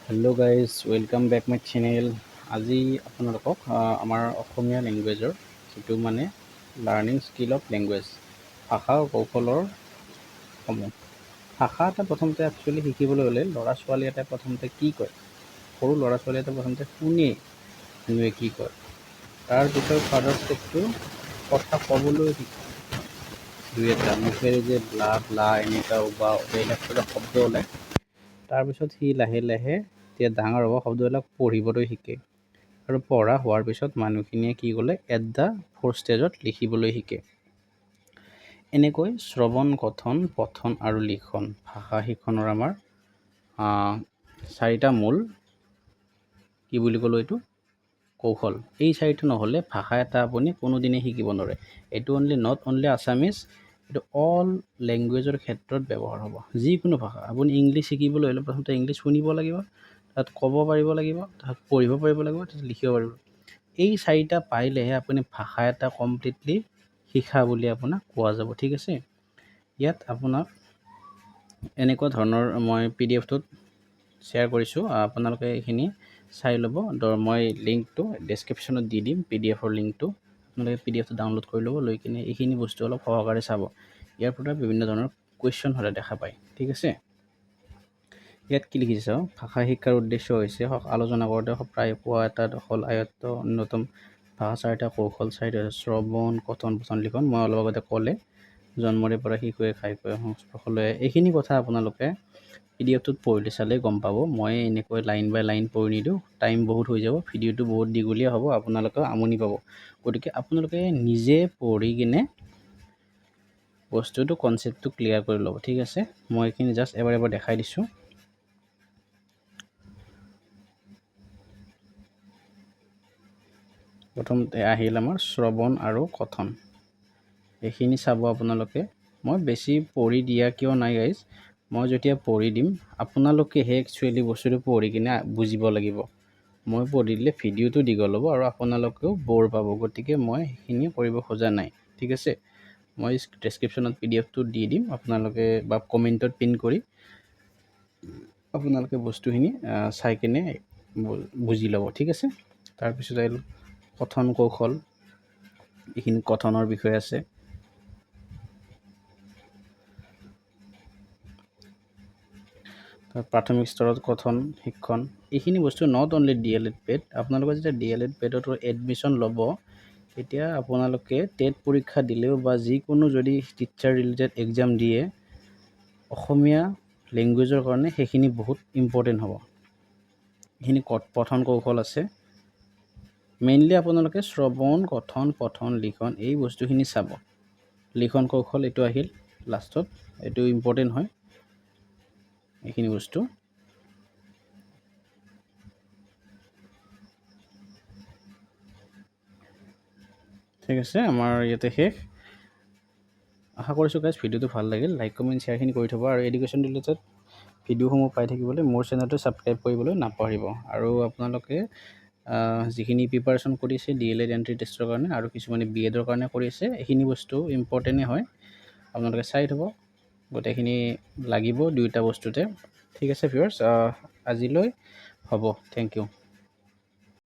Hello guys, welcome back my channel. আজি আপোনালোকক আমাৰ অসমীয়া লেংগুৱেজৰ যিটো মানে লাৰ্ণিং স্কিল অফ লেংগুৱেজ, ভাষা কৌশলৰ সমূহ। ভাষা এটা প্ৰথমতে একচুৱেলি শিকিবলৈ হ'লে ল'ৰা ছোৱালী এটাই প্ৰথমতে কি কয়, সৰু ল'ৰা ছোৱালী এটাই প্ৰথমতে শুনে মানুহে কি কয়, তাৰপিছত ফাৰ্ডাৰ ষ্টেপটো কথা ক'বলৈ শিকে। দুই এটা মুখেৰে যে ব্লা ব্লা এনেকুৱা বা বেলেগ কিবা শব্দ ওলায়, তাৰপিছত সি লাহে লাহে যেতিয়া ডাঙৰ হ'ব শব্দবিলাক পঢ়িবলৈ শিকে, আৰু পঢ়া হোৱাৰ পিছত মানুহখিনিয়ে কি ক'লে এট the fourth ষ্টেজত লিখিবলৈ শিকে। এনেকৈ শ্ৰৱণ, কথন, পঠন আৰু লিখন ভাষা শিক্ষণৰ আমাৰ চাৰিটা মূল কি বুলি ক'লোঁ এইটো কৌশল। এই চাৰিটা নহ'লে ভাষা এটা আপুনি কোনোদিনে শিকিব নোৱাৰে। এইটো not only Assamese, এইটো অল লেংগুৱেজৰ ক্ষেত্ৰত ব্যৱহাৰ হ'ব। যিকোনো ভাষা আপুনি ইংলিছ শিকিবলৈ হ'লে প্ৰথমতে ইংলিছ শুনিব লাগিব, তাত ক'ব পাৰিব লাগিব, তাত পঢ়িব পাৰিব লাগিব, তাত লিখিব পাৰিব। এই চাৰিটা পাৰিলেহে আপুনি ভাষা এটা কমপ্লিটলি শিকা বুলি আপোনাক কোৱা যাব। ঠিক আছে, ইয়াত আপোনাক এনেকুৱা ধৰণৰ মই পি ডি এফটোত শ্বেয়াৰ কৰিছোঁ, আপোনালোকে এইখিনি চাই ল'ব। মই লিংকটো ডেছক্ৰিপশ্যনত দি দিম, পি ডি এফৰ লিংকটো। আপোনালোকে পি ডি এফটো ডাউনলোড কৰি ল'ব, লৈ কিনে এইখিনি বস্তু অলপ সহকাৰে চাব। ইয়াৰ পৰা বিভিন্ন ধৰণৰ কুৱেশ্যন হ'লে দেখা পায়। ঠিক আছে, ইয়াত কি লিখিছে চাওক, ভাষা শিক্ষাৰ উদ্দেশ্য হৈছে আলোচনা কৰোঁতে প্ৰায় পোৱা এটা দখল আয়ত্ত অন্যতম ভাষা চাৰিটা কৌশল চাৰিটা হৈছে শ্ৰৱণ, কথন, পঠন, লিখন। মই অলপ আগতে ক'লে জন্মৰে পৰা শিশুৱে খাই কৈ সংস্পৰ্শলৈ, এইখিনি কথা আপোনালোকে পি ডি এফটোত পঢ়িলে চালে গম পাব। মই এনেকৈ লাইন বাই লাইন পঢ়ি নিদিওঁ, টাইম বহুত হৈ যাব, ভিডিঅ'টো বহুত দীঘলীয়া হ'ব, আপোনালোকেও আমনি পাব। গতিকে আপোনালোকে নিজে পঢ়ি কিনে বস্তুটো কনচেপ্টটো ক্লিয়াৰ কৰি ল'ব। ঠিক আছে, মই এইখিনি জাষ্ট এবাৰ এবাৰ দেখাই দিছোঁ। প্ৰথমতে আহিল আমাৰ শ্ৰৱণ আৰু কথন, এইখিনি চাব আপোনালোকে। মই বেছি পঢ়ি দিয়া কিয় নাই গাইজ, মই যেতিয়া পঢ়ি দিম আপোনালোকেহে একচুৱেলি বস্তুটো পঢ়ি কিনে বুজিব লাগিব। মই পঢ়ি দিলে ভিডিঅ'টো দীঘল হ'ব আৰু আপোনালোকেও ব'ৰ পাব, গতিকে মই সেইখিনি কৰিব খোজা নাই। ঠিক আছে, মই ডেছক্ৰিপশ্যনত পি ডি এফটো দি দিম, আপোনালোকে বা কমেণ্টত পিন কৰি আপোনালোকে বস্তুখিনি চাই কিনে বুজি ল'ব। ঠিক আছে, তাৰপিছত আহিল কথন কৌশল, এইখিনি কথনৰ বিষয়ে আছে। প্ৰাথমিক স্তৰত কথন শিক্ষণ, এইখিনি বস্তু not only D El Ed PET. আপোনালোকে যেতিয়া ডি এল এড পেডত এডমিশ্যন ল'ব তেতিয়া আপোনালোকে টেট পৰীক্ষা দিলেও বা যিকোনো যদি টিচাৰ ৰিলেটেড এক্সাম দিয়ে, অসমীয়া লেংগুৱেজৰ কাৰণে সেইখিনি বহুত ইম্পৰ্টেণ্ট হ'ব। এইখিনি পঠন কৌশল আছে। মেইনলি আপোনালোকে শ্ৰৱণ, কথন, পঠন, লিখন এই বস্তুখিনি চাব। লিখন কৌশল এইটো আহিল লাষ্টত, এইটো ইম্পৰ্টেণ্ট হয় এইখিনি বস্তু। ঠিক আছে, আমাৰ ইয়াতে শেষ। আশা কৰিছোঁ গাইজ ভিডিঅ'টো ভাল লাগিল। লাইক, কমেণ্ট, শ্বেয়াৰখিনি কৰি থ'ব, আৰু এডুকেশ্যন ৰিলেটেড ভিডিঅ'সমূহ পাই থাকিবলৈ মোৰ চেনেলটো ছাবস্ক্ৰাইব কৰিবলৈ নাপাহৰিব। আৰু আপোনালোকে যিখিনি প্ৰিপাৰেশ্যন কৰিছে ডি এল এড এণ্ট্ৰি টেষ্টৰ কাৰণে আৰু কিছুমানে বি এডৰ কাৰণে কৰিছে, এইখিনি বস্তু ইম্পৰ্টেণ্টেই হয়, আপোনালোকে চাই থ'ব। গোটেইখিনি লাগিব দুয়োটা বস্তুতে। ঠিক আছে ভিউৱাৰ্ছ, আজিলৈ হ'ব, thank U.